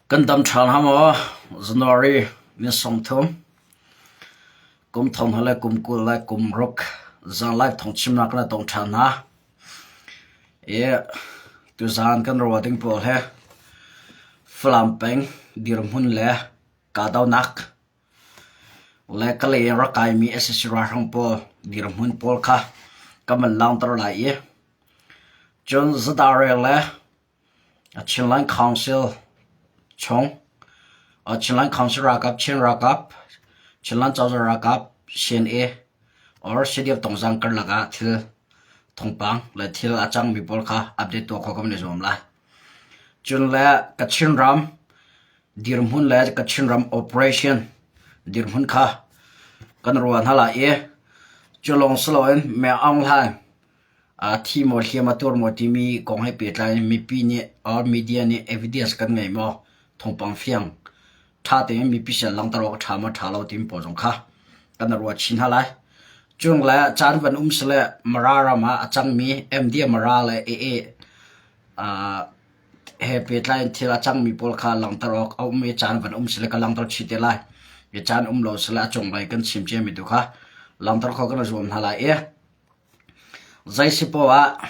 Kan dam ṭhan hnga maw? January ni 30, kum thong le kum 20 le kum ruk zanlai thawngchimnak na tong ṭhan hna. I tuzaan kan ruah ding pawl hi Falam peng dirhmun le kahdohnak le Kalay in rak kaimi sac ralhrang pawl dirhmun pawl kha kan van langhter lai i cun zadarel le Chinland Council chung Chinland Council ralkap, Chin ralkap, Chinland cozah ralkap, CNA or CDF tongzang karlak ah thil thawngpang le thil a cangmi pawl kha update tuah khawh kan i zuam lai. Cun le Kachin ram dirhmun le Kachin ram operation dirhmun kha kan ruah hna lai i cu lawng si loin Myo Aung Hlaing thi maw hliam a tuar maw timi kong he pehtlai in mipi nih or media nih evidence kan ngei maw thawngpang fiang ṭha tein mipi sin langhter awk a ṭha maw ṭha lo timi pawl zong kha kan ruah chin hna lai. Cung le caan van um sile Mara ram ah a cangmi MD Mara le AA he pehtlai in thil a cangmi pawl kha langhter awk a um i caan van um sile ka langhter chih te lai. I caan um lo sile a cunglei kan chim ciami tu kha langhter khawh kan i zuam hna lai i Zei si poah ah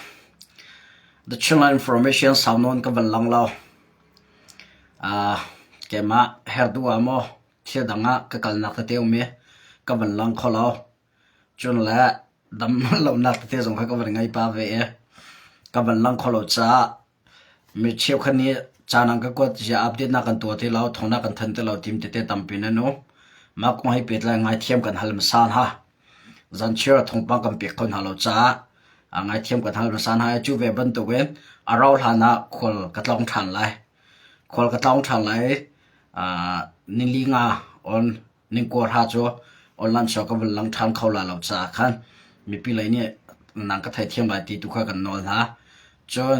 The Chinland Information sau nawn ka van lang lo. Keimah herh duh ah maw thil dang ah ka kalnak tete um i ka van lang kho lo. Cun le dam lonak tete zong kha ka van ngei pah ve i ka van lang kho lo caah Mi cheukhat nih caan an ka kuat ziah update na kan tuah ti lo, thawng na kan thanh ti lo tim tete tampi nan um. Mah kong he pehtlai ngaithiam kan hal hmasa hna. Zanchiar thawngpang kan pek kho hna lo caah ngaithiam kan hal hmasa hna i cu ve bantukin a rauh hlan ah khual ka tlawng ṭhan lai. Khual ka tlawng ṭhan lai i nili nga on Ningkuarha cu online show ka vun lang ṭhan kho la lo caah khan mipi lei nih nang ka theithiam lai ti tu kha kan nawl hna. Cun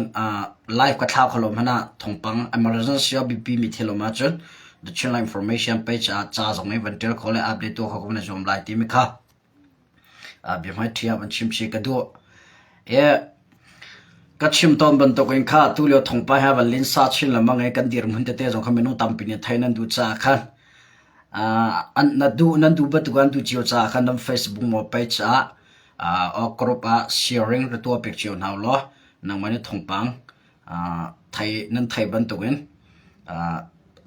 live ka thlau kho lo hmanh ah thawngpang emergency a biapi mi thil um ahcun The Chinland Information page ah ca zong in van ṭial kho le update tuah kho ka van i zuam lai timi kha biahmaiṭhi ah van chim chih ka duh. Ka chim tawn bantukin kha tulio thawngpang he van linsa chin lengmang i kan dirhmun tete zong kha minung tampi nih theih nan duh caah khan na duh nan duh bantuk an duh cio caah khan nan Facebook maw page ah or group ah sharing ra tuah piak cio hna ulaw nangmah nih thawngpang thei nan thei bantukin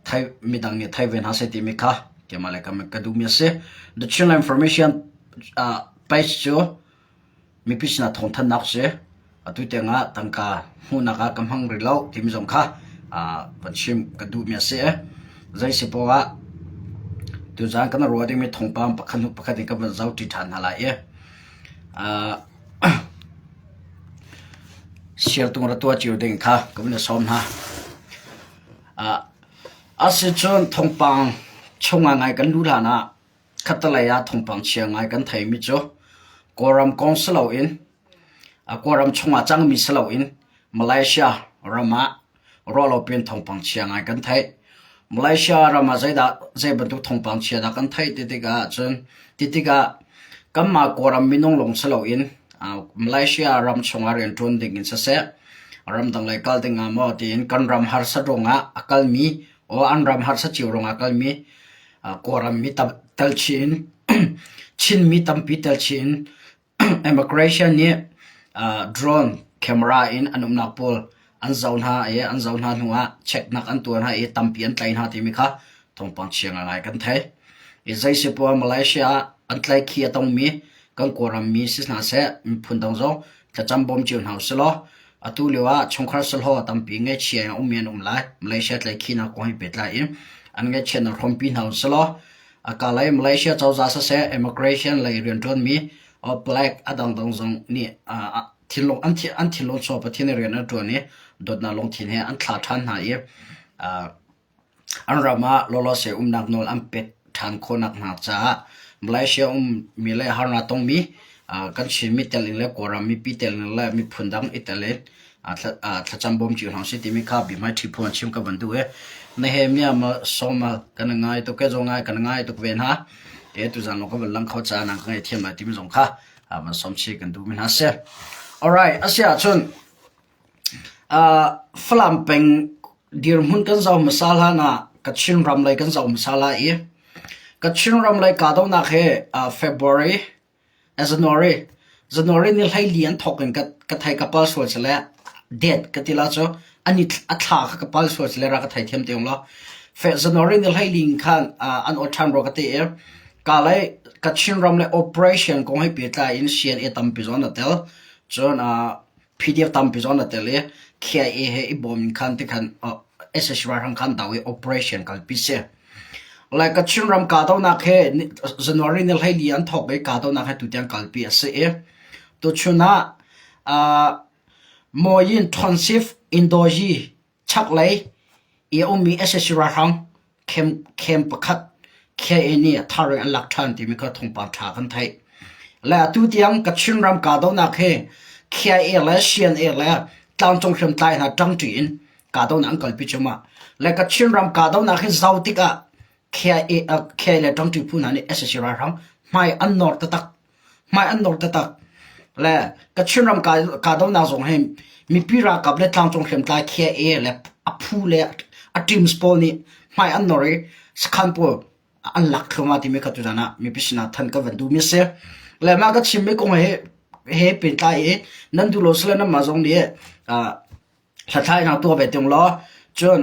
thei midang nih thei ve hna seh timi kha keimah le ka duhmi a si. The Chinland Information page cu mipi sinah thawngthanhnak si. Atu tiangah tangka hmuhnak ah ka hmang rih lo timi zong kha van chim ka duhmi a si. Zei si poah ah tuzaan kan ruah dingmi thawngpang pakhat hnu pakhat in ka van zohṭi ṭhan hna lai i Siartung ra tuah cio ding kha ka vun i sawm hna. Asicun thawngpang chungah ngai kan luh hlan ah khattelei ah thawngpang chia ngai kan theimi cu Kawlram kong si loin Kawlram chungah cangmi si loin Malaysia ram ah ruahlopi in thawngpang chia ngai kan theih. Malaysia ram ah zeidah zei bantuk thawngpang chia dah kan theih ti tikah cun ti tikah kanmah Kawlram minung lawng si loin Malaysia ram chungah rianṭuan ding in siseh ramdang lei kal ding ah maw tiin kan ram harsa ruangah a kalmi or an ram harsa cio ruangah a kalmi Kawlram mi tam tel chih in Chinmi tampi tel chih in Immigration nih drone camera in an umnak pawl an zoh hna i an zoh hna hnu ah check-nak an tuah hna i tampi an tlaih hna timi kha thawngpang chia ngaingai kan thei. I zei si poah Malaysia ah an tlaihkhih a tongmi kan Kawlram mi si hna seh miphun dang zong thlacam bawm cio hna usih law atu lio ah chungkhar sahlawh tampi ngaihchia in a ummi an um lai. Malaysia tlaihkhihnak kong he pehtlai in an ngaihchiatnak hrawmpi hna usih law A kalay Malaysia cozah siseh, immigration lei rianṭuanmi black a dangdang zong nih thinlung an an thinlung chuah Pathian i rian an ṭuan i dawtnak lungthin he an thlah ṭhan hna i an ram ah lawlawse umnak nawl an pek ṭhan khawhnak hna caah Malaysia ummi le harnak tongmi kan Chinmi tel in le Kawlram mipi tel in le miphun dang i tel in thlacam bawm cio hna usih timi kha bihmai ṭhi phu an chim ka van duh i Nehemiah ma sawma kan ngai tuk ke zong ngai kan ngai tuk ve hna e tuzan lawng ka van lang kho ca nang ka ngai thiam lai timi zong kha van som chi kan duh mi hna si. Alright, asia cun Falam peng. Dirhmun kan zoh hmasa hlan ah Kachin ram lei kan zoh hmasa lai i Kachin ram lei kahdohnak hi February, January, January ni 14 an thawk in ka thei ka pal sual sile date ka ti la cu ani a thla kha ka pal sual sile ra ka thei thiam te ung lo. January ni 14 in khan an aw ṭhan rua ka ti i ka lei Kachin ram le operation kong he pehtlai in CNA tampi zong an i tel. Cun PDF tampi zong an i tel i KIA he i bawm in khan tikhan SSC ralhrang khan do i operation kalpi si. Lai Kachin ram kahdohnak he January ni 14 an thawk i kahdohnak he tutiang kalpi a si i tuchun ah Moyin Township Indoji Chaklei i a ummi sac ralhrang camp pakhat KIA nih a thar in an lak ṭhan timi kha thawngpang ṭha kan theih. Le atu tiang Kachin ram kahdohnak hi KIA le CNA le tlangcung hriamtlai hna ṭangṭi in kahdohnak an kalpi cuahmah. Le Kachin ram kahdohnak hi zau tikah KIA, KIA le ṭangṭi phu hna nih sac ralhrang hmai an nawr taktak. Hmai an nawr taktak. Le Kachin ram kahdohnak zong hi mipi ralkap le tlangcung hriamtlai KIA le a phu le a teams pawl nih hmai an nawr i sakhan pawl an lak thluahmah timi kha tuzan ah mipi sinah than ka van duhmi a si. Le mah ka chimmi kong he he pehtlai i nan duh lo sile nanmah zong nih hlathlainak tuah ve tung law cun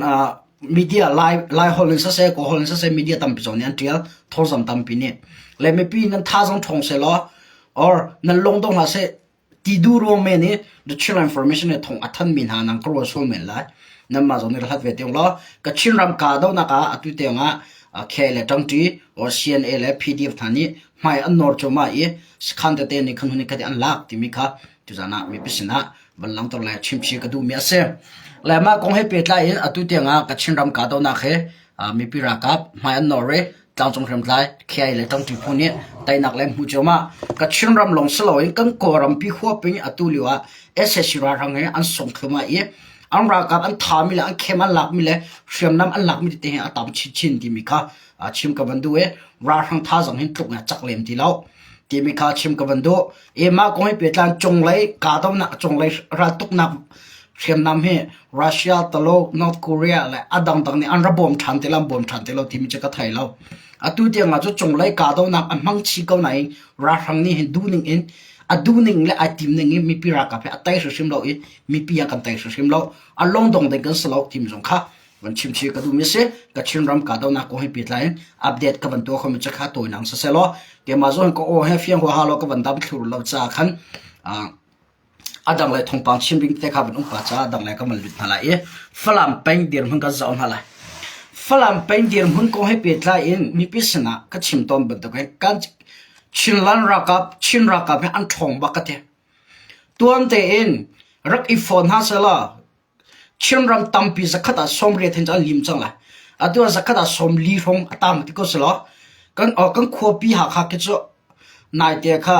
media lai lai holh in siseh kawl holh in siseh media tampi zong nih an tial thawngzam tampi nih le mipi nan thazaang ṭhawng seh law or nan lung dong hlah seh ti duh ruang men i the Chin information nih thawng a thanmi hna nang ka rual sual men lai nanmah zong nih hlat ve tung law Kachin ram kahdohnak ah atu tiang ah KIA le ṭangṭi or CNA le PDF hna nih hmai an nawr cuahmah i sakhan tete nih khan hun khat an lak timi kha tuzan ah mipi sinah van langhter le chimchih ka duhmi a si. Le mah kong he pehtlai in atu tiangah Kachin ram kahdohnak he mipi ralkap hmai an nawr i tlangcung hriamtlai KIA le ṭangṭi phu nih teinak le hmuh cuahmah. Kachin ram lawng si loin kan Kawlrampi huap in atu lio ah sac ralhrang he an sung thluahmah i an ralkap an thami le an khem an lakmi le hriamnam an lakmi tete hi a tam chinchin timi kha chim ka van duh i ralhrang thazaang hin tluk in a cak lem ti lo timi kha chim ka van duh. I mah kong he pehtlai cunglei kahdohnak cunglei raltuknak hriamnam hi Russia, Tuluk, North Korea le a dangdang nih an ra bawm ṭhan ti lo, an bawm ṭhan ti lo timi cu ka thei lo. Atu tiang ah cu cunglei kahdohnak a hmang chih ko nain ralhrang nih hin duhning in a duhning le ai tim ning in mipi ralkap hi a tei hrimhrim lo i mipi a kan tei hrimhrim lo. A lungdong ding kan si lo timi zong kha van chim chih ka duhmi si Kachin ram kahdohnak kong he pehtlai in update ka van tuah khomi cu kha tawinak siseh law keimah zong ka aw he fiang huaha law ka van dam thlur lo caah khan a dang le thawngpang chim ding te kha van um pa caah dang le ka van lut hna lai i Falam peng dirhmun kan zoh hna lai. Falam peng dirhmun kong he pehtlai in mipi sinah ka chim tawn bantukin kan Chinland ralkap Chin ralkap he an ṭhawng bak ka ti. Tuan tein rak i fawn hna sehla Chinram tampi zakhat ah 80 hin cu an lim cang lai. Atu ah zakhat ah 40 hrawng a tang ti ko selaw kan kan khuapi Hakha khi cu naite kha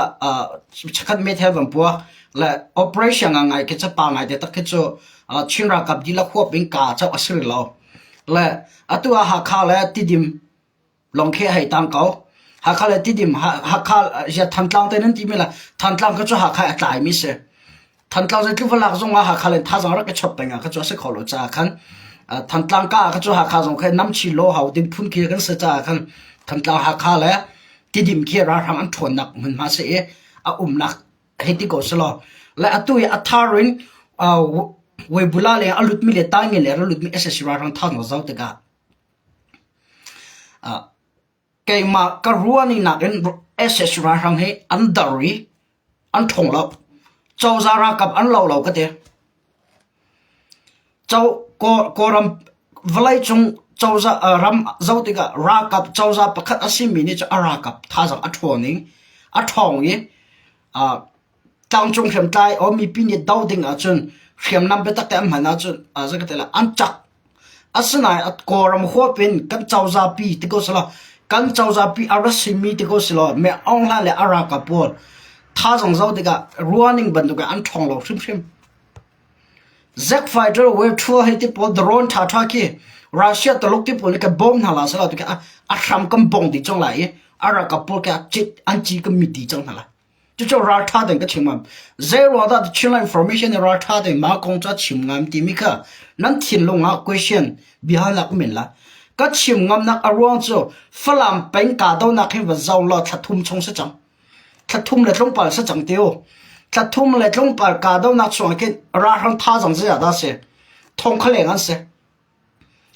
chakhat meithal van puak le operation ngai khi cu pa ngai te tak khi cu Chin ralkap dihlak huap in ka cauh a si rih lo. Le atu ah Hakha le Tidim lawng khi a hei tang ko. Hakha le Tidim, Hakha ya Thantlang te nan timi la Thantlang kha cu Hakha a tlaimi si. Thantlang zeitluk va lak zong ah Hakha le thazang rak i chop peng ah kha cu a si kho lo caah khan Thantlang ka ah kha cu Hakha zong kha namchi lo hau ding phun khi kan si caah khan Thantlang Hakha le Tidim khi ralhrang an ṭhawnnak hmunhma si i a umnak hei ti ko selaw le atu i a thar in Weibula le a lutmi le Taingen le a lutmi SSC ralhrang thazang zau tikah Keimah ka ruahning nakin sac ralhrang hi an dar i an ṭhawng lo. Cozah ralkap an lo lo ka ti. Kawlram vawleicung cozah ram zoh tikah ralkap cozah pakhat a simi nih cun a ralkap thazaang a ṭhawn i a ṭhawng i tlangcung hriamtlai or mipi nih do ding ahcun hriamnam biatak te an hman ahcun zei ka ti lai an cak. Asinain Kawlram huap in kan cozah pi ti ko selaw kan cozah pi a ra simi ti ko selaw Min Aung Hlaing le a ralkap pawl thazaang zoh tikah ruahning bantuk in an ṭhawng lo hrimhrim. Jet fighter wave thua hei ti pawl drone ṭhaṭha khi Russia Tuluk ti pawl nih kan bawm hna la selaw ti a hram kan bong dih cang lai i a ralkap pawl khi an ci kan mit dih cang hna lai. Cucu ralṭha tein ka chim ngam. Zeiruang dah Chinland Information nih ralṭha tein mah kong cu a chim ngam timi kha nan thinlung ah question biahalnak um in la. Ka chim ngamnak a ruang cu Falam peng kahdohnak hin va zoh law thla thum chung si cang. Thla thum le tlawmpal si cang ti u. Thla thum le tlawmpal kahdohnak chungah khin ralhrang thazaang zeiah dah a si? Thong kha leng an si.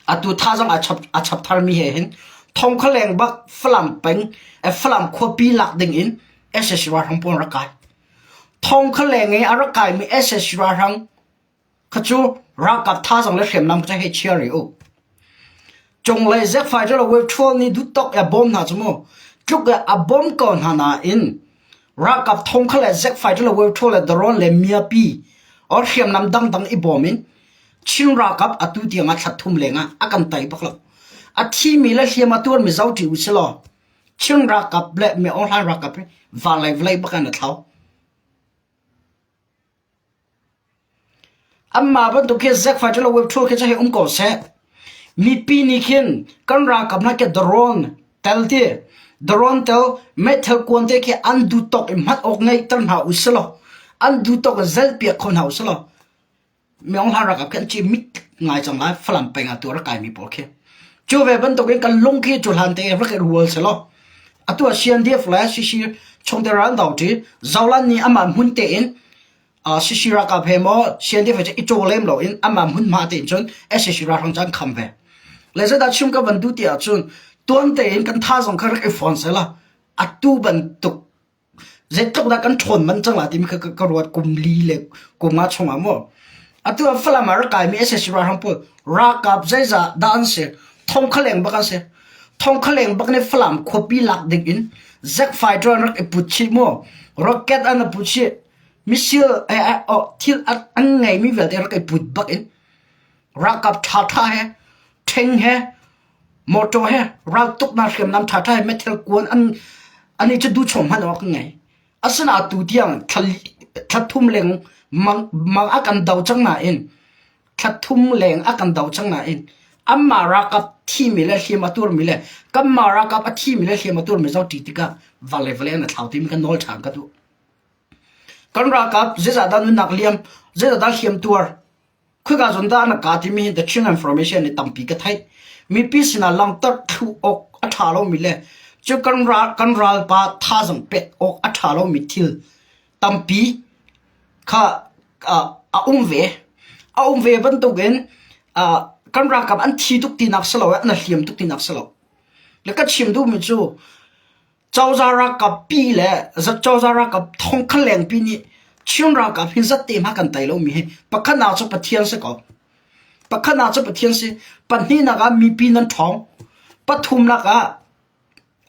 Atu thazaang a chap tharmi he hin thongkhaleng bak Falam peng Falam khuapi lak ding in sac ralhrang pawl an rak kai. Thongkhaleng i a rak kaimi sac ralhrang kha cu ralkap thazaang le hriamnam kha hei chia rih u. Cunglei zekfai cu wave 12 nih duhtawk a bawm hna cu mu. Tluk i a bawm ko hna nain ralkap thongkha le zekfai cu wave 12 le drone le miapi or hriamnam dangdang i bawm in Chin ralkap atu tiang ah thla thum leng ah a kan tai bak lo. A thimi le hliam a tuarmi zoṭi u si law Chin ralkap le Myo Aung Hlaing ralkap hi van lei vawlei bak in a thlau. Anmah bantuk khi Zack Fighter le Web 2 khi cu hei um ko seh. Mipi nih khin kan ralkap hna khi drone tel ti drone tel meithal kuan te khi an duh tawk in hman awk ngeihter hna u si law an duh tawk in zelpiak kho hna u si law Myo Aung Hlaing ralkap khi an ci mit ngai cang lai Falam peng ah tu a rak kaimi pawl khi. Cu ve bantuk in kan lung khi cu hlan te rak i rual selaw atu ah CNDF le CC chungte ral an do ṭi Zolan nih amah hmun tein CC ralkap he maw CNDF he i caw lem loin amah hmunhma tein cun sac ralhrang cu an kham ve. Le zeidah chim ka van duh ti ahcun tuan tein kan thazaang kha rak i fawn sela atu bantuk Zeitluk dah kan ṭhawn manh cang lai timi kha ka ruat kum li le kum nga chungah maw. Atu ah Falam ah rak kaimi sac ralhrang pawl ralkap zeizah dah an si? Thong kha leng bak an si. Thong kha leng bak nih Falam khuapi lak ding in Zack fighter an rak i put chih mu. Rocket an i put chih. Missile thil an ngeimi vialte rak i put bak in ralkap ṭhaṭha he ṭheng he Motor he raltuknak hriamnam ṭhaṭha he meithal kuan an an i cu duhchom hmanh awk an ngei. Asinain tu tiang thla thum leng mang, mang a kan do cang nain thla thum leng a kan do cang nain anmah ralkap thimi le hliam a tuarmi le kanmah ralkap a thimi le hliam a tuarmi zoh ṭi tikah vale vale an thlau timi kan nawl ṭhan ka duh. Kan ralkap zeizah dah nunnak liam, zeizah dah hliam tuar, Khika zawn dah na ka timi hi The Chin Information nih tampi ka theih. Mipi sinah langhter thlu awk a ṭha lomi le cu kan ral kan ralpa thazaang pek awk a ṭha lomi thil tampi kha a um ve. A um ve bantukin kan ralkap an thi tuk tinak si lo i an hliam tuk tinak si lo. Le ka chim duhmi cu Cozah ralkap pi le cozah ralkap thongkhat lengpi nih Chin ralkap hi zatte hma kan tai lomi hi pakhatnak cu Pathian si ko. Pakhatnak cu Pathian si. Pahnihnak ah mipi nan ṭhawng. Pathumnak ah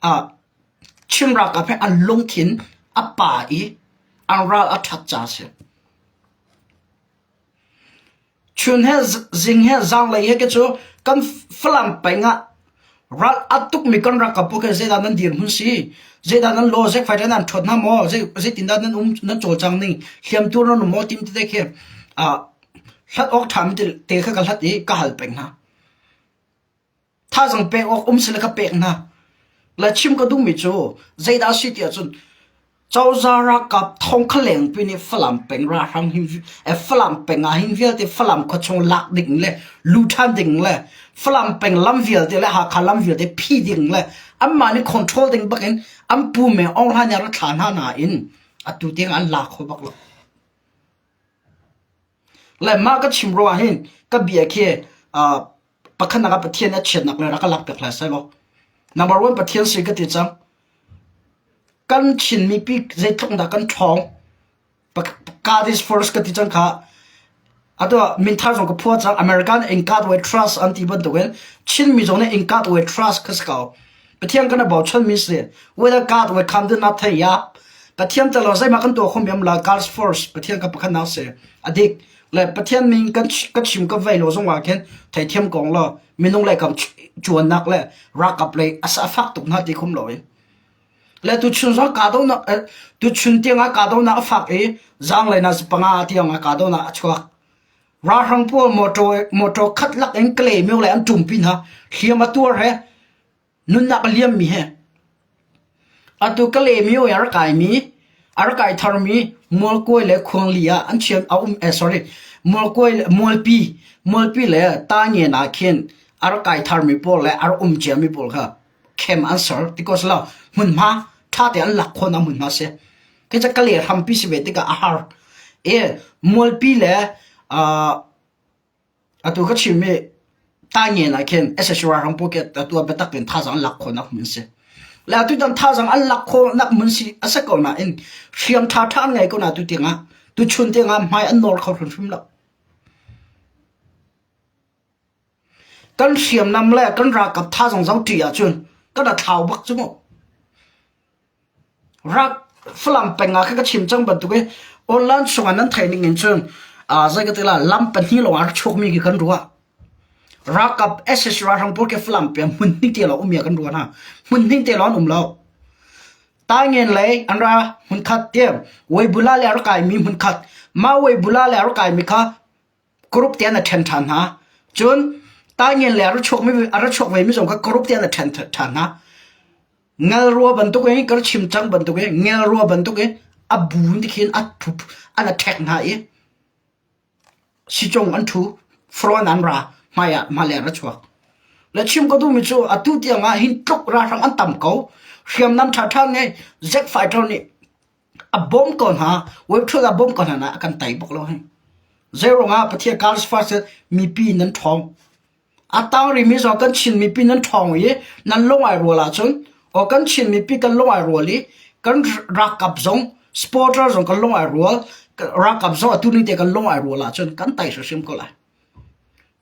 ah Chin ralkap hi an lungthin a pa i an ral a ṭhat ca a si. Chun he zing he zaanglei he cu kan Falam peng ah ral a tukmi kan ralkap pawl khi zeidah nan dirhmun si? Zeidah nan law zekfai dah nan ṭhuat hna maw? Zeitindah nan um nan cawlcang ning? Hliamtu nan um maw? Tim tete khi hlat awk ṭhami te kha ka hlat i ka hal peng hna. Thazaang pek awk um sile ka pek hna. Le chim ka duhmi cu zeidah a si ti ahcun cozah ralkap thong kha lengpi nih Falam peng ralhrang hin Falam peng ah hin vialte Falam khuachung lak ding le lu ṭhan ding le Falam peng lam vialte le Hakha lam vialte phi ding le anmah nih control ding bakin an pu me Aung Hlaing nih a rak thla hna nain atu tiang an la kho bak lo. Le mah ka chim ruangah hin ka bia khi pakhatnak ah Pathian a chiatnak le rak ka lak piak hlah seh law. Number one Pathian si ka ti cang. Kan Chin mipi zeitluk dah kan ṭhawng. God is first ka ti cang kha. Atu minthar zong ka phua cang. American in God we trust an ti bantukin Chin mi zong nih in God we trust ka si ko. Pathian kan bochan mi si. Whether God we come to not thei ya. Pathian talo zeimah kan tuah khom yam la God's first Pathian ka pakhatnak si. Adik. Le Pathian min kan ka chim ka vei lo zong ah khin theithiam kong lo minung le kam cuannak le ralkap lei a sa fak tuk hna ti khum lo in le tu chun zong kahdohnak tu chun tiang ah kahdohnak a fak i zaanglei na panga tiang ah kahdohnak a chuak ralhrang pawl motor motor khat lak in kle myo le an ṭumpi hna hliam a tuar he Nunnak a liammi he atu Kalaymyo i a rak kaimi. A rak kai tharmi Mualkuai le Khuangli ah an chiam a um eh sorry Mualkuai Mualpi Mualpi le Tangen ah khin a rak kai tharmi pawl le a rak um ciami pawl kha khem an ser because lo hmunhma ṭha te an lak khawhnak hmunhma si. Khi ca kale hrampi si ve tikah a har. E Mualpi le uh, Atu ka chimmi taingen ah khin SSU ralhrang pawl khi atu ah biatak tein thazaang an lak khawhnak hmun a si. Le atu tan thazaang an lak khawhnak hmun si a si ko nain hriam ṭhaṭha an ngei ko na tu tiangah tuchun tiangah hmai an nawr kho hrimhrim lo. Kan hriamnam le kan ralkap thazaang zoh ṭi ahcun kan a thlau bak cu mu. Rak Falam peng ah khan ka chim cang bantuk i online chungah nan theih ning in cun zei ka ti la lam pahnih lawng a rak chuakmi khi kan ruah. Ralkap SSC ralhrang pawl khi Falam peng hmun hnih te lawng um kan ruah hna. Hmun hnih te lawng an um lo. Taingen lei an ra hmun khat tiang Weibula le a rak kaimi hmun khat. Mah Weibula le a rak kaimi kha group te an a ṭhen ṭhan hna. Cun Taingen le a ra chuakmi a ra chuak vemi zong kha group te an a ṭhen ṭhan hna. Ngelrua bantuk in ka chim cang bantuk in ngelrua bantuk in a bu in tikhin a ṭhu an a ṭhek hna i sicung an ṭhu front an ra hmai ah hmaleng ra chuak. Le chim ka duhmi cu atu tiang ah hin tluk ralhrang an tam ko. Hriamnam ṭhaṭha ngei jet fighter nih a bawm ko hna web thul a bawm ko hna na a kan tai bak lo hi. Zeiruangah Pathian Carlos First mipi nan ṭhawng. A tang rihmi zong kan Chin mipi nan ṭhawng i nan lung ai rual ahcun aw kan Chin mipi kan lung ai rual i kan ralkap zong supporter zong kan lung ai rual ralkap zong atu ning te kan lung ai rual ahcun kan tai hrimhrim ko lai.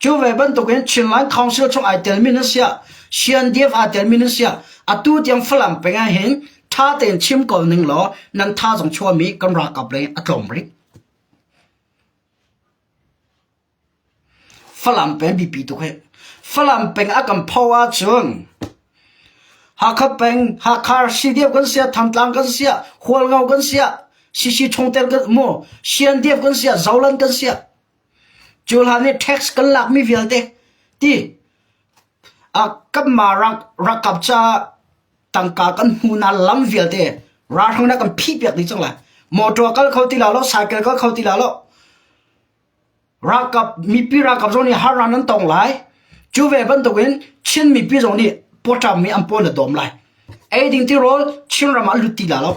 Cu ve bantukin Chinland Council chung ai telmi nan siah CNDF aa telmi nan siah atu tiang Falam peng ah hin ṭha tein chim ko ning law nan tha zong chuahmi kan ralkap lei a tlawm rih. Falam peng biapi tuk hi. Falam peng a kan pho ahcun Hakha peng, Hakha CDF kan siah, Thantlang kan siah, Hualngo kan siah, CC chungtel kan mu, CNDF kan siah, Zoland kan siah. Cu hlan i tax kan lakmi vialte ti a kanmah ralkap caah tangka kan hmuhnak lam vialte ralhrang nih a kan phihpiak dih cang lai. Motor kal kho ti la lo, cycle kal kho ti la lo. Ralkap mipi ralkap zong nih harnak nan tong lai. Cu ve bantukin Chin mipi zong nih pawṭam mi an paw na dawm lai. Ei ding tirawl Chinram ah lut ti la lo.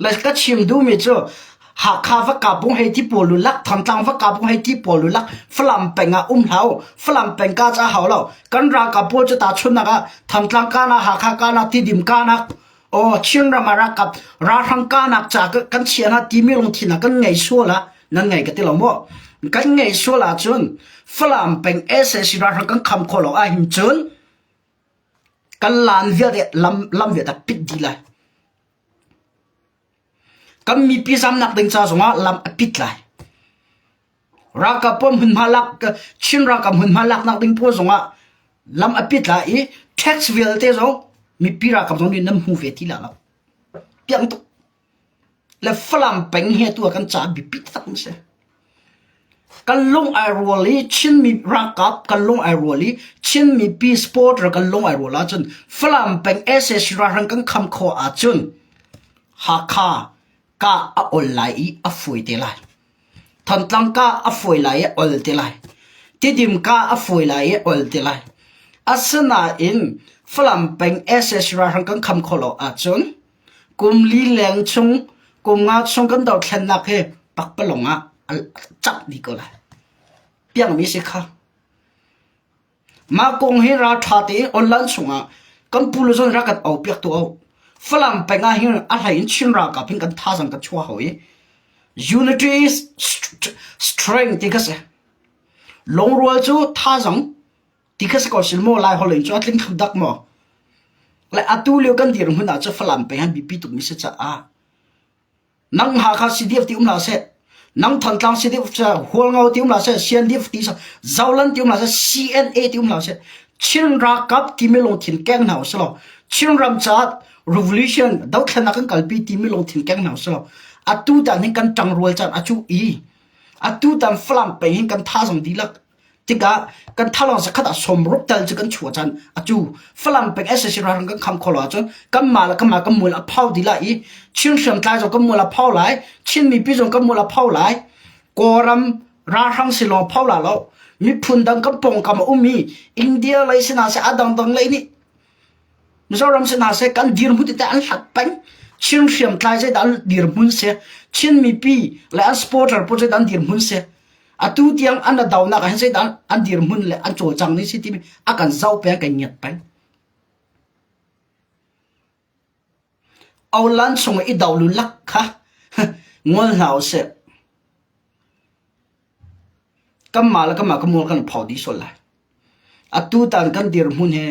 Le ka chim duhmi cu Hakha va kapung hei ti pawl lu lak, Thantlang va kapung hei ti pawl lu lak, Falam peng ah um hlah u. Falam peng ka ca hau lo. Kan ralkap pawl cu tahchunhnak ah Thantlang kana, Hakha kana, Tidim kana, aw Chinram ah ralkap ralhrang kanak ca kan chia hna timi lungthin ah kan ngei sual ah nan ngei ka ti lo maw? Kan ngei sual ahcun Falam peng SAC ralhrang kan kham khawh lo ahhin cun kan laan vialte lam lam vialte pit dih lai. Kan mipi zamnak ding ca zongah lam a pit lai. Ralkap pawl hmunhma lak Chin ralkap hmunhma laknak ding pawl zongah lam a pit lai i tax vialte zong mipi ralkap zong nih nan hmu ve ti la lo. Piang tuk. Le Falam peng hi atu ah kan caah biapi taktak an si. Kan lung ai rual i Chinmi ralkap kan lung ai rual i Chin mipi supporter kan lung ai rual ahcun Falam peng sac ralhrang kan kham khawh ahcun Hakha kah a ol lai i a fawi te lai. Thantlang kah a fawi lai i a ol te lai. Tidim kah a fawi lai i a ol te lai. Asinain Falam peng sac ralhrang kan kham khawh lo ahcun Kum li leng chung, kum nga chung kan dothlennak hi pakpalawng ah a cak dih ko lai. Piangmi si kha. Mah kong hi ralṭha tein online chungah kan pu le zon rak kan au piak tu au. Falam peng ah hin a hlei in Chin ralkap hin kan thazang kan chuah hau i unity is strength ti kha si. Lungrual cu thazang Ti kha si ko sil maw Lai holh in cu a tling thlu dak maw? Le atu lio kan dirhmun ah cu Falam peng han biapi tukmi si caah nang Hakha CDF ti um hlah seh nang Thantlang CDF Hualngo ti um hlah seh CNDF ti Zoland ti um hlah seh CNA ti um hlah seh Chin ralkap timi lungthin keng hna usih law Chin ram caah revolution dothlennak kan kalpi timi lungthin keng hna usih law atu tan hin kan ṭangrual caan a cu i atu tan Falam peng hin kan thazang dihlak. Tikah kan thalong zakhat ah sawmruk tal cu kan chuah caan atu Falam peng SAC ralhrang kan kham kho lo ahcun kanmah le kanmah kan mual a phau dih lai i Chin hriamtlai zong kan mual a phau lai, Chin mipi zong kan mual a phau lai. Kawlram ralhrang si lawng phau la lo. Miphun dang kan pawngkam a um i India lei si hna seh a dangdang lei nih Mizoram si hna seh kan dirhmun tete an hlat peng. Chin hriamtlai zeidah an dirhmun si, Chin mipi le an supporter pawl zeidah an dirhmun si. Atu tiang an ra donak ah hin zeidah an dirhmun le an cawlcang ni si timi a kan zoh peng kan ngiat peng. Aulan chung i do lulak kha ngol hna usih. Kanmah le kanmah ka mual kan phau dih sual lai. Atu tan kan dirhmun hi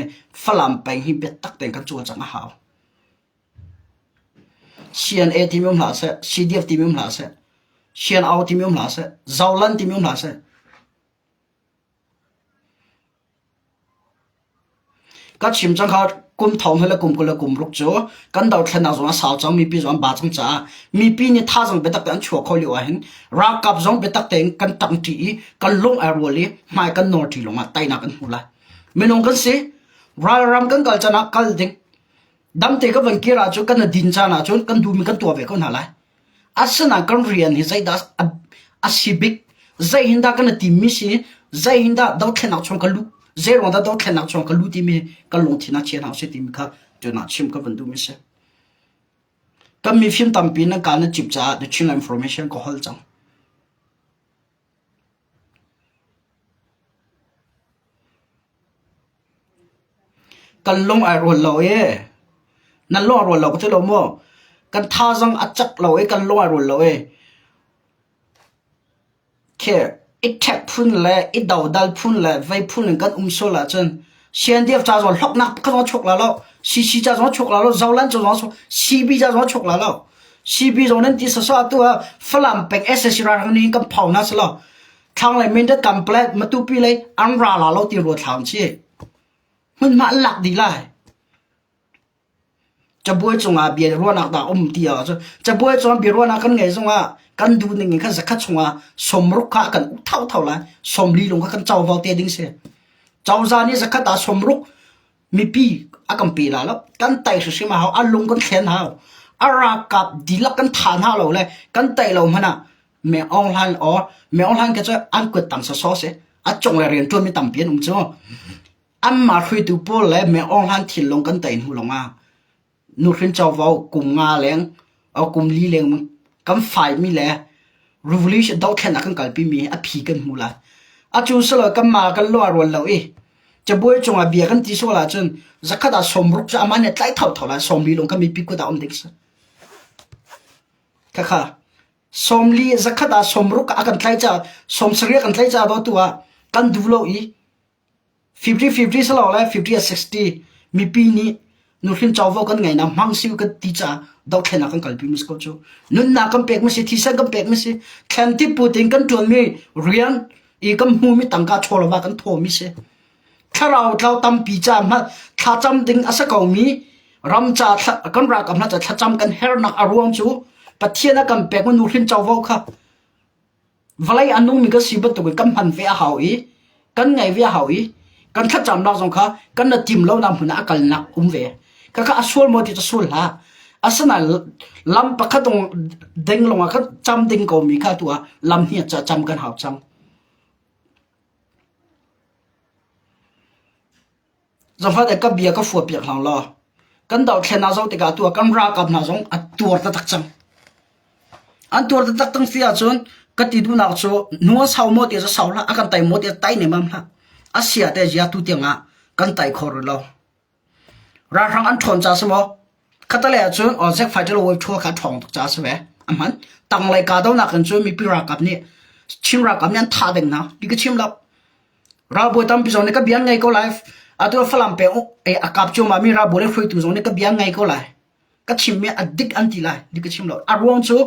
Falam peng hi biatak tein kan cawlcang a hau. CNA timi um hlah seh, CDF timi um hlah seh, CNO timi um hlah seh, Zolan timi um hlah seh. Ka chim cang kha kum thong he le kum 20 le kum ruk cu kan dothlennak zong a sau cang mipi zong an ba cang caah mipi nih thazaang biatak tein an chuah kho lio ahhin ralkap zong biatak tein kan ṭangṭi i kan lung ai rual i hmai kan nawr ṭi lawngah teinak kan hmu lai. Minung kan si. Ralram kan kal can ah kal ding. Damte ka van kir ahcun kan din caan ahcun kan duhmi kan tuah ve ko hna lai. Asinain kan rian hi zeidah a si bik? Zei hin dah kan i timmi si? Zei hin dah dothlennak chung ka luh? Zei ruang dah dothlennak chung ka luh timi kan lungthin ah chia hna usih timi kha tuan ah chim ka van duhmi si. Kan mifim tampi nan ka nan cip caah the Chin information ka hol cang. Kan lung ai rual lo ee. Nan lung a rual lo ka ti lo maw? Kan thazaang a cak lo i kan lung ai rual lo ee. Khi i ṭhek phun le i dodal phun le vei phun in kan um sual ahcun CNDF ca zong hloknak pakhat zong a chuak la lo. CC ca zong a chuak la lo. Zoland ca zong a chuak CB ca zong a chuak la lo. CB zong nan ti sasawh atu ah Falam peng SAC ralhrang nih kan phau hna selaw thlanglei Mindat Kanpalet Matupi lei an ra la lo ti ruat hlah un Hmunhma an lak dih lai. Cabuai cungah bia ruahnak dah um ti ah cun cabuai cungah bia ruahnak kan ngei zongah kan duh ning in khan zakhat chungah sawmruk kha kan uk thauthau lai sawmli lung kha kan covo te ding si. Cozah nih zakhat ah sawmruk mipi a kan pe la lo kan tai hrimhrim a hau a lung kan thlen hau a ralkap dihlak kan tha hna lo le kan tai lo hmanh ah Me Aung Hlaing or Me Aung Hlaing ke cu an kut tang sawsawh si. A cung le rian ṭuan mi tampi an um cu. Anmah hruaitu pawl le Me Aung Hlaing thinlung kan tei hnu lawngah nuhrin covo kum nga leng o kum li leng kan fai mi le revolution dothlennak kan kalpi mi a phi kan hmu lai. Atu silo kan ma kan lua rual lo i cabuai cungah bia kan ti sual ahcun zakhat ah sawmruk cu amah nih tlai thotho lai sawmli lung kan mipi kut ah um ding si. Khakha 40 zakhat ah 60 a kan tlaih caah 70 a kan tlaih caah dawtu ah kan duh lo i 50 50 si lo le 50 ah 60 mipi nih nuhrin covo kan ngeihnak hmang si kan ti caah dothlennak kan kalpi mi si ko cu nunnak kan pek mi si thisen kan pek mi si thlen ti put in kan ṭuan mi rian i kan hmu mi tangka chawlava kan thaw mi si Thlarau tlau tampi ca hmanh thlacam ding a si komi ram ca kan ralkap hna ca thlacam kan hernak a ruang cu Pathian a kan pekmi nuhrin covo kha vawlei a nungmi kan si bantukin kan hman ve a hau i kan ngaih ve a hau i kan thlacamnak zong kha kan na tim lonak hmun ah a kalnak um ve. Khakha a sual maw ti cu sual hlah. Asinain lam pakhat ding lawngah khan cam ding komi kha tu ah lam hnih ah cam kan hau cang. Zohhmanh ka bia ka fuapiak hlang law kan dothlen ah zoh tikah atu ah kan ralkap hna zong a tuar taktak cang. An tuar taktak cang si ahcun ka ti duhnak cu hnu a sau maw ti cu sau hlah, a kan tai maw ti tai nemam hlah. A sia te zia tu tiang ah kan tai kho rih lo. Ralhrang an ṭhawn ca si maw? Khatalei ahcun Ozek fighter wave ṭhua kha a ṭhawng tuk caah a si ve. A hman. Tanglei kahdohnak in cun mipi ralkap nih Chin ralkap nih an thah deng hna. Ti ka chim lo. Ralbawi tampi zong nih ka bia an ngei ko lai. Atu Falam peng a kap cuahmah mi ralbawi le hruaitu zong nih ka bia an ngei ko lai. Ka chimmi a dik an ti lai. Dik ka chim lo. A ruang cu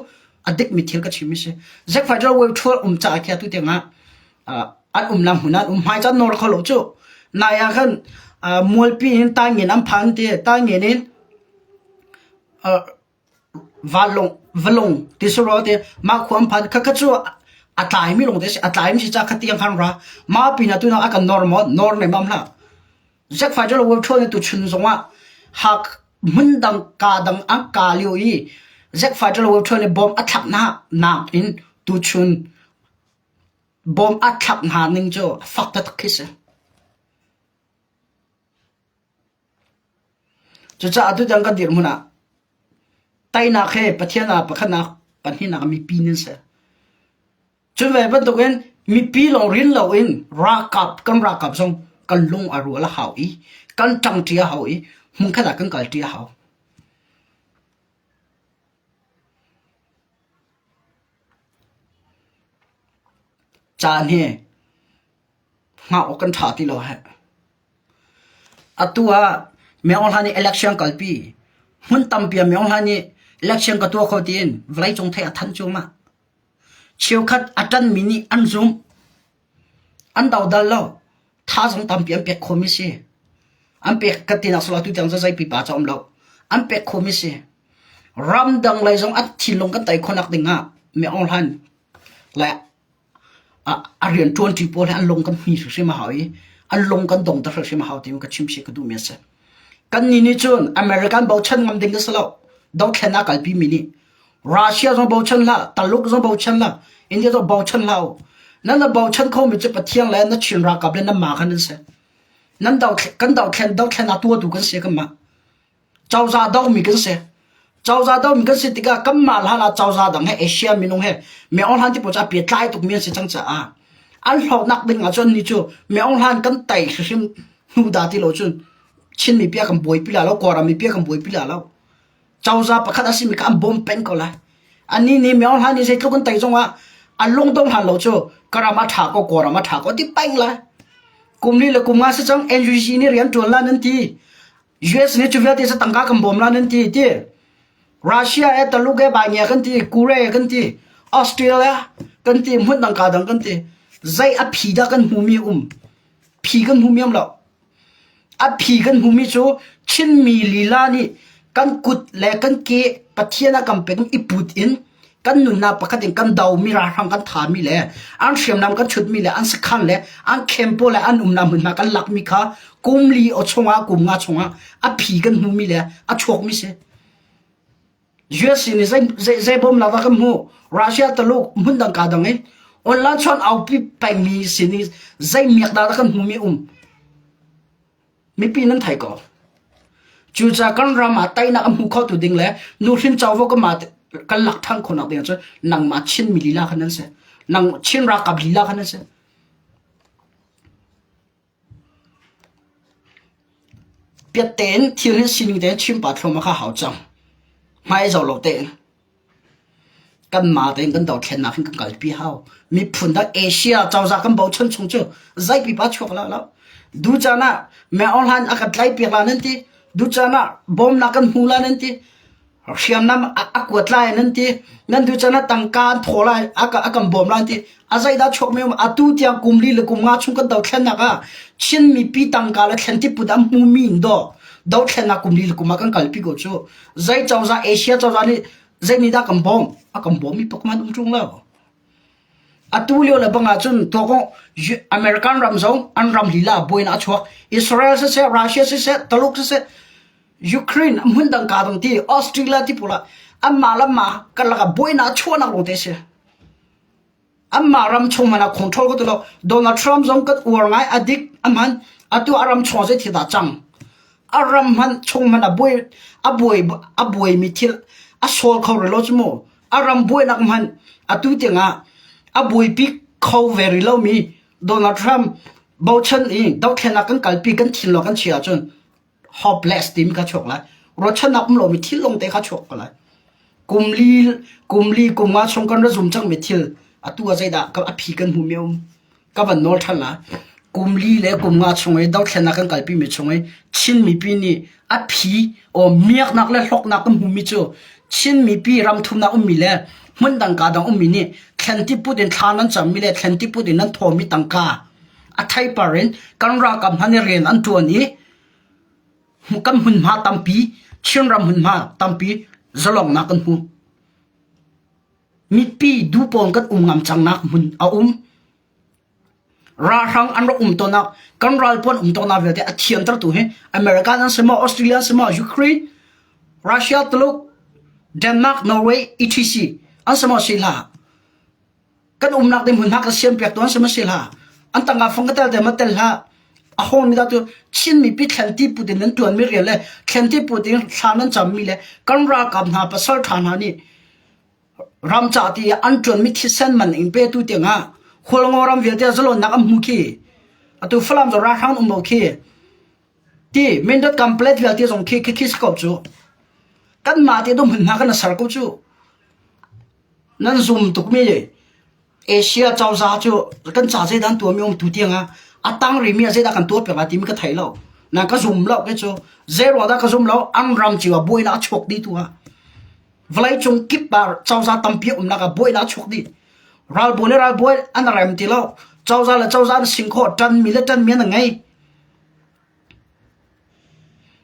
a dikmi thil ka chimmi si. Zack Fighter wave ṭhual um caah khi atu tiang ah an um lang hmun ah um hmai caan nawl kho lo cu. Nai ah khan mualpi in taingen an phan ti taingen in valung valung ti suro ti mah khua an phan kha kha cu. A tlaimi lawng te si. A tlaimi si ca kha tiang khan ra. Mah pinah tu a kan nor maw? Nor ne mam hlah. Zackfai cu lo ṭhawn tu chun zongah hak hmun dang ka dang an ka lio i Zackfai cu lo ṭhawn i bom a thlak hna nak in tuchun bom a thlak hna ning cu fak taktak khi si. Cucaah tutan kan dirhmun ah teinak he Pathian ah pakhatnak pahnihnak mipi nan si. Cun ve bantukin mipi lawng rin loin ralkap kan ralkap zong kan lung a rual a hau i kan ṭangṭi a hau i hmunkhat ah kan kalṭi a hau. Caan hi hngah awk kan ṭha ti lo heh. Atu ah Myo Hla nih election kalpi. Hmun tampi ah Myo Hla nih election ka tuah kho tiin vawleicung thei a thanh cuahmah. Cheukhat a ṭanmi nih an zumh. An dodal lo. Thazaang tampi an pek khawhmi si. An pek ka tinak sawh atu tiang zei pipa cu a um lo. An pek khawhmi si. Ramdang lei zong an thinlung kan tei khawhnak ding ah Mi Aung Hlaing le a rianṭuanṭi pawl hi an lung kan hmi hrimhrim a hau i an lung kan dongter hrimhrim a hau ti ka chim si ka duhmi a si. Kannih nih cun American bochan ngam ding ka si lo. Dothlennak kalpi mi nih Russia zong bochan hlah, Taluk zong bochan hlah, India zong bochan hlah u. Nan na bochan khomi cu Pathian le na Chin ralkap le nanmah khan nan si. Nan kan dothlen dothlen a tuahtu kan si kanmah. Cozah domi kan si. Cozah domi kan si tikah kanmah hlan ah cozah dang he Asia minung he Myo Hlan ti pawl cu a pehtlai tukmi an si cang caah an hlawknak ding ahcun ni cu Myo Hlan kan tei hrimhrim hnu dah ti lo cun Chin mipi a kan buaipi la lo, Kawlram mipi a kan buaipi la lo. Cozah pakhat a simi kha an bawm peng ko lai. Annih nih Myo Hlan nih zeitluk an tei zongah a lungdong hlan lo cu ka ram a ṭha ko, Kawlram a ṭha ko ti peng lai. Kum li le kum nga si cang NUG nih rian ṭuan la nan ti. US nih cu vialte cu tangka kan bawm la nan ti ti. Russia e Taluk e Baingia kan ti, Korea kan ti, Australia kan ti, hmun dang ka dang kan ti. Zei a phi dah kan hmumi um? Phi kan hmu miam lo. A phi kan hmumi cu Chinmi lila nih kan kut le kan ke Pathian a kan pek i put in kan nunnak pakhat in kan domi ralhrang kan thami le an hriamnam kan chutmi le an sakhan le an camp le an umnak hmunhma kan lakmi kha kum li o chungah kum nga chungah a phi kan hmumi le a chuakmi si. US nih zei zei bawmnak dah kan hmuh? Russia Taluk hmun dang ka dang in online chuan aupi pengmi sin i zei miak dah kan hmumi um? Mipi nan thei ko. Cucaah kan ram ah teinak a hmu kho tu ding le nuhrin covo kan mah kan lak than khawhnak ding cu nangmah Chin mi lila khan nan si. Nang Chin ralkap lila khan nan si. Piat tein thil hi sining tein chim pah thluahmah kha hau cang. Hmai zoh lo tein. Kanmah tein kan dothlennak hin kan kalpi hau. Miphun dang Asia cozah kan bochan chung cu zei pipa chuak la lo. Du caan ah Myo Hlan a kan tlaihpiak la nan ti. Du caan ah bawmnak kan hmu la nan ti. Hriamnam a kuat lai nan ti. Nan du caan ah tangka an thaw lai, a kan bawm lai an ti. A zeidah chuak mi um atu tiang kum li le kum nga chung kan dothlennak ah Chin mipi tangka le thlen tiput an hmumi in daw dothlennak kum li le kum ah kan kalpi ko cu. Zei cozah Asia cozah nih zei nih dah kan bawm? A kan bawm mi pakhat um ṭung lo. Atu lio le bang ahcun tuakong American ram zong an ram lila buainak a chuak. Israel siseh, Russia siseh, Taluk siseh, Ukraine hmun dang ka dang ti, Australia ti pawl ah anmah le mah kan lakah buainak a chuahnak lawng te a si. Anmah ram chung hmanh ah control ko ti lo. Donald Trump zong kan uar ngai a dik a hman. Atu a ram chung zei thil dah cang? A ram hmanh chung hmanh a buai a buai a buaimi thil a sol kho rih lo cu mu. A ram buainak hmanh atu tiangah a buaipi kho ve rih lomi Donald Trump bochan i dothlennak kan kalpi kan thin lo kan chia ahcun hopeless timi kha chuak lai ruahchannak um lomi thil lawng te kha chuak ko lai kum li kum li kum nga chung kan ra zum cangmi thil atu ah zeidah a phi kan hmu mi um ka van nawl than la kum li le kum nga chung i dothlennak kan kalpi mi chung i Chin mipi nih a phi o miaknak le hloknak kan hmu mi cu Chin mipi ram thumnak ummi le hmun dang ka dang ummi nih thlen ti put in thla nan cam mi le thlen ti put in nan thaw mi tangka a theipar in kan ralkap hna nih rian an ṭuan i kan hmunhma tampi Chinram hmunhma tampi zalongnak kan hmu. Mipi dupawn kan um ngam cangnak hmun a um. Ralhrang an rak um tawnnak, kan ral pawl um tawnnak vialte a thiantertu hi America an si maw, Australia an si maw, Ukraine, Russia, Tuluk, Denmark, Norway, etc. an si maw si hlah. Kan umnak ding hmunhma kan siam piak tu an si maw si hlah. An tangka fang ka tel te ma tel hlah. A hawng mi dah tu Chin mipi thlen ti put in nan tuan mi rian le thlen ti put in thla nan cam mi le kan ralkap hna pasal tha hna nih Ram ca ti an ṭuanmi thisen man in petu tiangah Hualngo ram vialte zalonnak an hmu khi. Atu Falam zong ralhrang um lo khi. Ti Mindat Complet vialte zong khi khi khi si ko cu. Kanmah te dum hna kan ser ko cu. Nan zum tukmi Asia cozah cu kan ca zeidah an tuahmi um tu tiangah a tang rimi ah zeidah kan tuah piak lai timi ka thei lo. Na ka zum lo ke cu. Zei ruang dah ka zum lo? An ram cio ah buainak a chuak dih tu ah. Vawleicung kip ah cozah tampi a umnak ah buainak a chuak dih. Ralbawi le ralbawi an rem ti lo. Cozah le cozah an sing khawh. Ṭanmi le ṭanmi an ngei.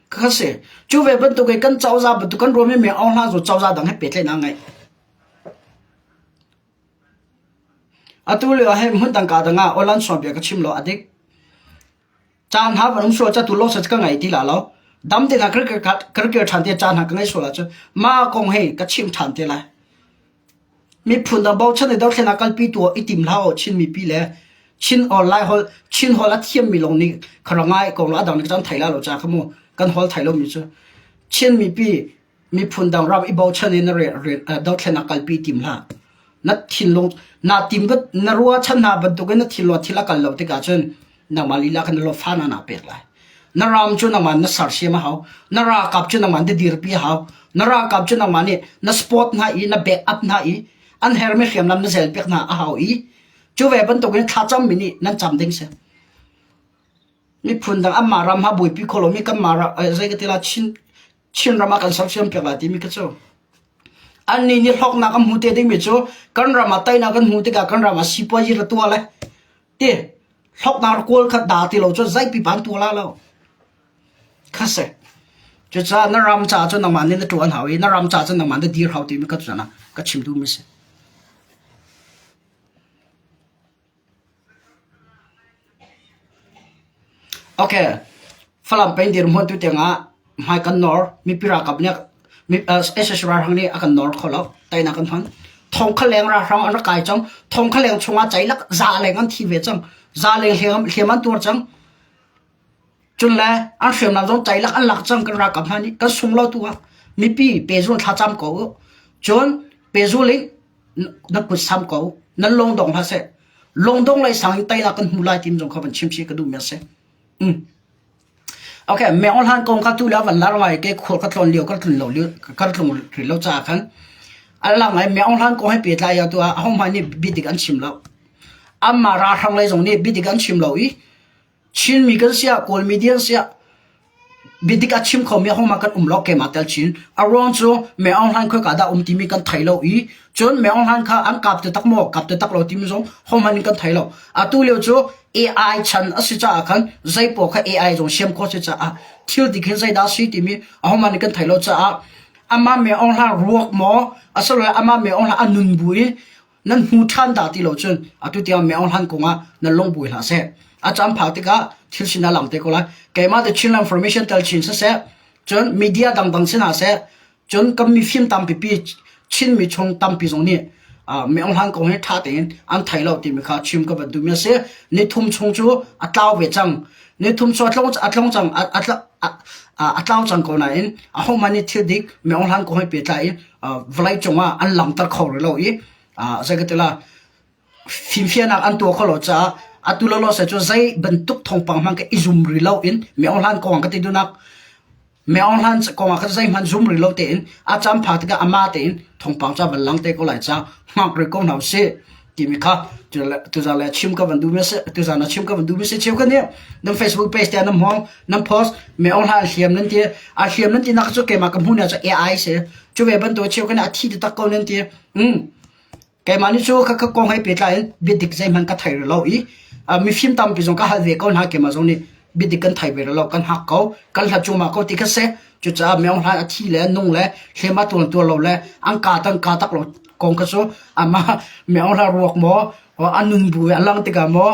Kha si. Cu ve bantuk in kan cozah bantuk kan ruahmi mi Aung Hla cu cozah dang he pehtlaihnak a ngei. Atu lio ah hin hmun dang ka dang ah Olan suan bia ka chim lo a dik. Caan ha van um sual ca tu lo sa ka ngei ti la lo. Dam te na kir ṭhan te caan ha ka ngei sual ahcun mah kong hi ka chim ṭhan te lai. Miphun dang bochan i dothlennak kalpi tu ah i tim hlah u Chin mipi le Chin or Lai holh Chin holh a thiammi lawng nih khara ngai ko lo a dang nih kan thei la lo ca kha mu kan holh thei lomi cu Chin mipi miphun dang ram i bochan in na dothlennak kalpi tim hlah. Na thinlung na tim na ruahchan hna bantukin na thinlung thil a kal lo tikah cun nangmah lila khan na lo fa na na pek lai. Na ram cu nangmah na sersiam a hau. Na ralkap cu nangmah na dirpi a hau. Na ralkap cu nangmah nih na support hna i na back up hna i an hermi hriamnam na zel piak hna a hau i cu ve bantukin thlacam mi nih nan cam ding si. Miphun dang anmah ram ha buaipi kho lomi kanmah ram zei ka ti la Chin Chinram ah kan sersiam piak lai timi kha cu annih nih hlawknak an hmu te dingmi cu kan ram ah teinak kan hmu tikah kan ram ah sipuazi ra tuah le ti hlawknak ra kawl kha da ti lo cu zeipi ban tuah la lo kha si cucaah na ram caah cun nangmah nih na ṭuan hau i na ram caah cun nangmah na dir hau timi kha cu ka chim duhmi si. Okay, Falam peng dirhmun tu tiangah hmai kan nawr. Mipi ralkap nih SSR ralhrang nih a kan nawr kho lo. Teinak kan hman. Thong kha leng ralhrang an rak kai cang. Thong kha leng chungah ceilak za leng an thi ve cang. Za leng hliam, hliam an tuar cang. Cun le an hriamnam zong ceilak an lak cang kan ralkap hna nih kan sung lo tu ah mipi pezul thlacam ko u. Cun pezul in na kut sam ko. Nan lung dong hlah seh. Lungdong lei sang in teinak kan hmu lai tim zong kha van chim chih ka duhmi a si. Mm. Okay, me ol han kong kha tu le van lar ngai ke khur ka tlon lio ka tlun lo lio ka tlung ri lo cha khan ala ngai me ol han kong he pe tlai ya tu a hong mai ni bidik an chim lo amma ra hrang lei zong nih bidik an chim lo i Chinmi kan si ah Kawl media an si ah biadik a chim khomi hohmanh kan um lo keimah tel chin. A ruang cu Me Aung Hlaing khoika dah um timi kan thei lo i cun Me Aung Hlaing kha an kap taktak maw kap taktak lo timi zong hohmanh in kan thei lo. Atu lio cu AI chan a si caah khan zeipaoh kha AI zong siam khawh si caah thil dik hin zeidah a si timi ahohmanh in kan thei lo caah amah Me Aung Hlaing ruak maw asilole amah Me Aung Hlaing a nun bu i nan hmu ṭhan dah ti lo cun atu tiang Me Aung Hlaing kongah nan lung buai hlah seh. A caan phak tikah thil sin a lang te ko lai. Keimah the Chinland Formation tel chin siseh, cun media dangdang sin hna seh, cun kan mifim tampipi Chinmi chung tampi zong nih Me Aung Hlaing kong hi ṭha tein an thei lo timi kha chim ka van duhmi a si. Ni thum chung cu a tlau ve cang. Ni thum cu a tlong a tlong cang a tlau cang ko nain ahohmanh nih thil dik Me Aung Hlaing kong he pehtlai in vawlei cungah an langhter kho rih lo i zei ka ti la fimfiannak an tuah kho lo caah atu lawlaw se cu zei bantuk thawngpang hmang ka i zum rih lo in Me Aung Hlaing kong ka ti duhnak Me Aung Hlaing kong ah khan zeihmanh zum rih lo tein a caan phak tikah amah tein thawngpang ca van lang te ko lai ca hngak rih ko hna usih timi kha tuzan le chim ka van duhmi a si tuzan ah chim ka van duhmi si cheu ka nih nan Facebook page te nan hmang nan post Me Aung Hlaing hliam nan ti a hliam nan ti nak cu keimah ka hmuh nia cu AI si cu ve bantuk cheu ka nih a thi taktak ko nan ti mm Keimah nih cu ka kong he pehtlai in biadik zeihmanh ka thei rih lo i mifim tampi zong ka hal ve ko hna keimah zong nih biadik kan thei ve rih lo kan hak ko kan hlat cuahmah ko ti kha si cucaah Myo Hlan a thi le nung le hlem a tuan tuar lo le an ka tan ka tak lo. kong kha cu amah Min Aung Hlaing ruak maw a nun bu i a lang tikah maw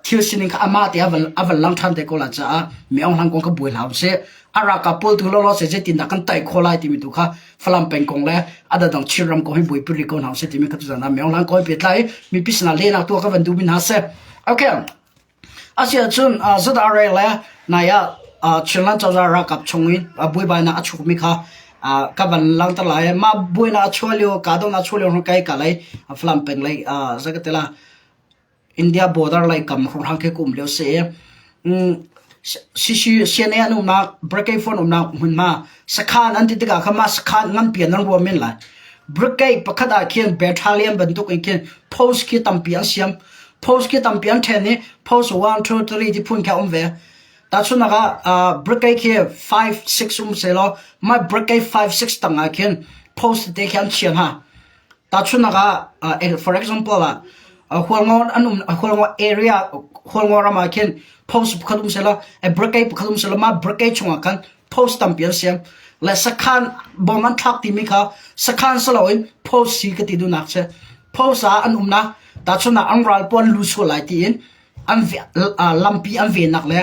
thil sining kha amah te a van lang ṭhan te ko lai caah Min Aung Hlaing kong kha buai hlah usih. A ralkap pawl tu lawlaw se zeitindah kan tai khawh lai timi tu kha Falam peng kong le a dangdang Chinram kong hi buaipi rih ko hna usih timi kha tuzan ah Min Aung Hlaing kong he pehtlai i mipi sinah lehnak tuah ka van duhmi hna a si. Okay. Asiahcun ZRA le nai ah Chinland cozah ralkap chung in buaibainak a chukmi kha ka van langhter lai. Mah buainak a chuah lio, kahdohnak a chuah lio kai ka lei Falam peng lei zei ka ti la India border lei kam hrawnghrang khi ka um lio si i CNA an umnak Brigade phone umnak hmunhma sakhan an ti tikah khan mah sakhan nganpi an ruah men lai. Brigade pakhat ah khin battalion bantuk in khin post khi tampi an siam. Post khi tampi an ṭhen i post 1, 2, 3 ti phun khi a um ve. Tahchunhnak ah brigade khi 5, 6 um sehlaw mah brigade 5, 6 tang ah khin post tete khi an chia hna. Tahchunhnak ah, for example ah, Hualngo an um Hualngo area Hualngo ram ah khin post pakhat um selaw brigade pakhat um selaw mah brigade chungah khan post tampi an siam le sakhan bom an thlak timi kha sakhan saloin post si ka ti duhnak si post ah an umnak tahchunhnak an ral pawl lu sual lai tiin an lampi an vennak le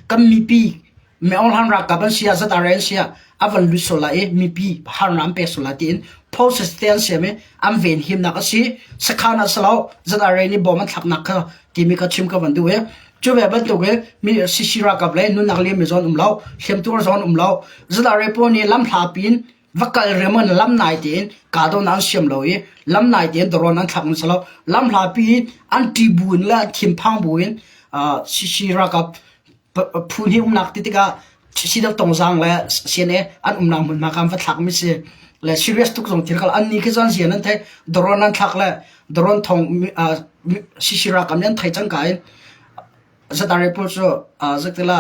kan mipi Min Aung ralkap an si ah ZRA an si ah a van lut sual lai i mipi harnak an pek sual lai tiin process te an siam i an ven himnak a si. Sakhan ah si lo ZRA nih bom an thlaknak kha timi kha chim ka van duh i cu ve bantuk in mi CC ralkap le nunnak liam mi zawn um lo hliamtuar zawn um lo ZRA pawl nih lam hla pin va kal riam in lam nai tein kahdohnak an siam lo i lam nai tein drone an thlak an si lo lam hla pi an ṭi bu in le an thinphang bu in CC ralkap phu hnih umnak ti tikah CDF Tongzang le CNA an umnak hmunhma kha an va thlakmi si le serious tuk zong thil kal an ni khi cun zian an thei drone an thlak le drone thong CC ralkap nih an thei cang ka in ZRA pawl cu zeitila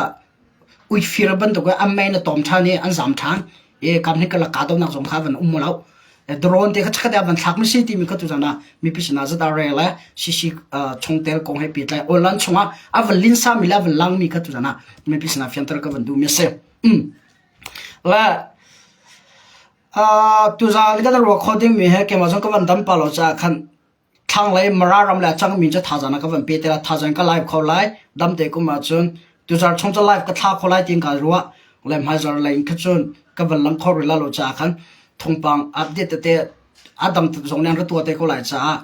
uifir bantuk in an mei na tawm ṭhan i an zam ṭhan i kam hi kalak kahdohnak zong kha van um lo drone te kha chakhat ah van thlak mi si timi kha tuzan ah mipi sinah ZRA le CC chungtel kong he pehtlai online chungah a van linsa mi le a van lang mi kha tuzan ah mipi sinah fianter ka van duh mi a si. Le tuzan kan ruah kho ding mi he keimah zong ka van dam pa lo caah khan Thlanglei Mara ram le a cangmi cu thazaang na ka van pe te lai. Thazaang ka live kho lai. Damte kum ahcun tuzarh chung cu live ka thla kho lai tiin kaa ruah. Le hmaizarh lei in kha cun ka van lang kho rih lai lo caah khan thawngpang update tete a dang zong nih an ra tuah te ko lai caah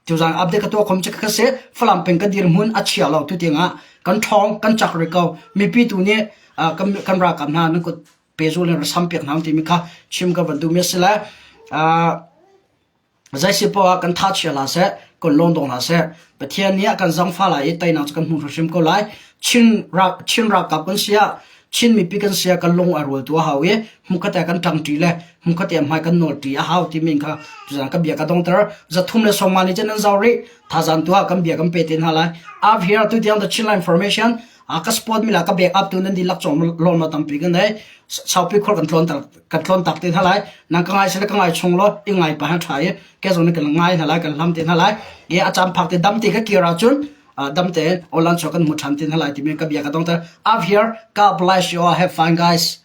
tuzaan update ka tuah khom cu ka si. Falam peng ka dirhmun a chia lo tu tiangah kan ṭhawng kan cak rih ko. Mipi tu nih kan ralkap hna nan kut pehzul in ra sam piak hna timi kha chim ka van duhmi a si le Zeisi poah ah kan thachia hlah seh, kan lawng dong hlah seh. Pathian nih a kan zangfah lai i teinak cu kan hmu hrimhrim ko lai. Chin, rak, Chin ralkap kan si ah, Chin mipi kan si ah kan lung a rual tu a hau i hmukkhat ah kan ṭangṭi le hmukkhat ah hmai kan nawlṭi a hau timi kha tuzaan ka bia ka dongter. 350 ni cun nan zau rih. Thazaan tu ah kan bia kan pe te hna lai. Up here tu tiang the Chinland Information a ka support mi la ka back up tu nan dihlak cong lawm na tampi kan nei saupi khor kan tlon kan tlon tak te hna lai nang ka ngai sila ka ngai chung lo i ngai pa ha tha i ke zong ni kan ngai hna lai kan hlam te hna lai e a cam phak te dam te ka kir ahcun dam te online cho kan mu than te hna lai timi ka bia ka dong ter up here God bless you all have fun guys.